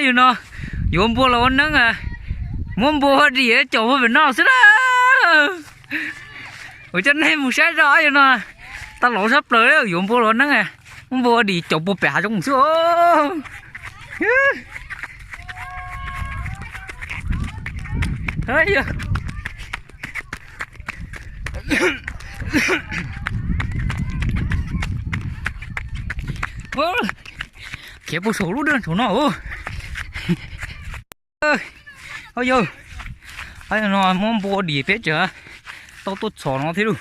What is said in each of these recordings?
Yog no, yuav npua los ua neeb, muab npua ua dim caum puag pem no xwb na. Ua cov nej mus saib zoj, yog no, tau laus sab plaws, yuav npua los ua neeb, muab npua ua dim caum puag pem hav zoov xwb. Khiav puag saum lub dawb saum no. Yog no muab npua ua dim peb tsam tau tuaj txhom no thiab lauj.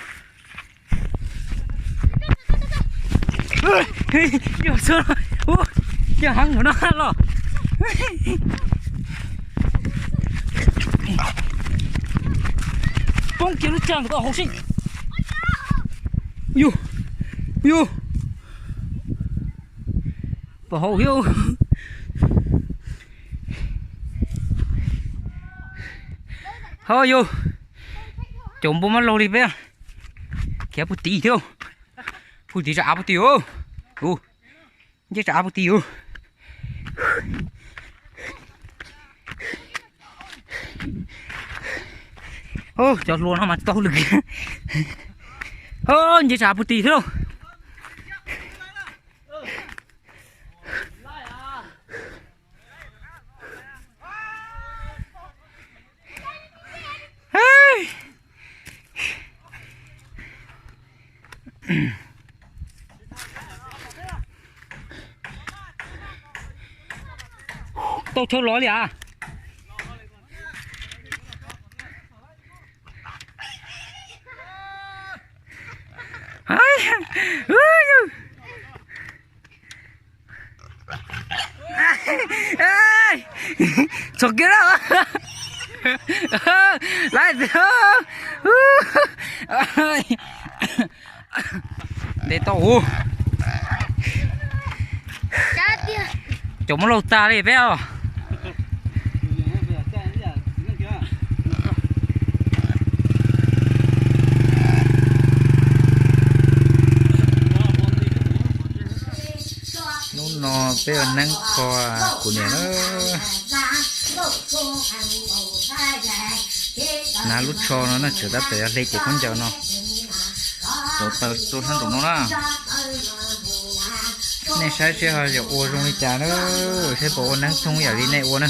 Yog xwb, yog heev no los. Poob kiag lub tshaj ntawm koj hauv sib. Yus, yus, pom hauv thiab. Ho yus, cov npua mab laug li peb, khiav puag tid thiab. Puag tid tsa av puag tid. Nce tsa av puag tid. Cov hlua no mas tau lawm. Nce tsa av puag tid thiab. Tau chaw los li as. Txhom kiag na. Laiv tiag. Nte tau. Cov mab laug tag li peb os. Hnub no peb ua neeb kho kuv niam na. Hnav lub tsho no na, tseem tab tom yog hle ces khaub ncaws no. Cov taws tuaj sab nraum no na. Nej saib seb ho yuav ua zoo li cas na, seb puas ua neeb thoob yam li nej ua na.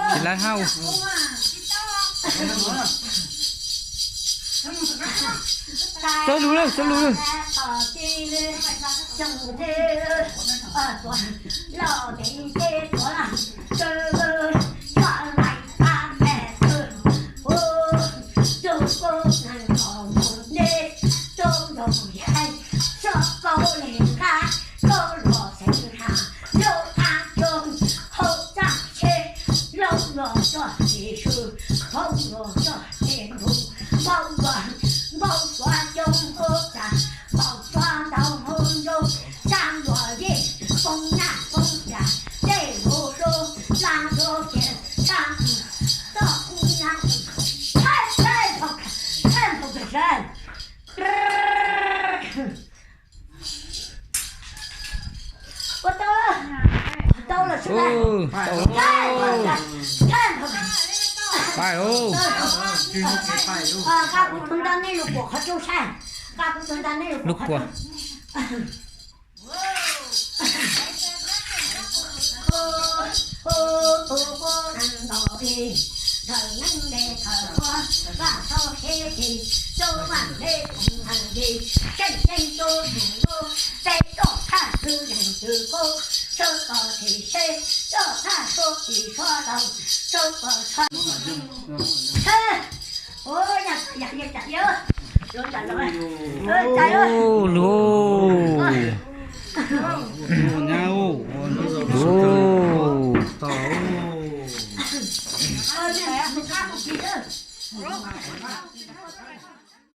Tsis lawv hauj. Txawb lug lawm, txawb lug lawm. Pais lauj. Nqa kuv tus ntaj nej lug kuam qhov rooj saib. Nqa kuv tus ntaj nej lug kuam qhov rooj. Ua, lug.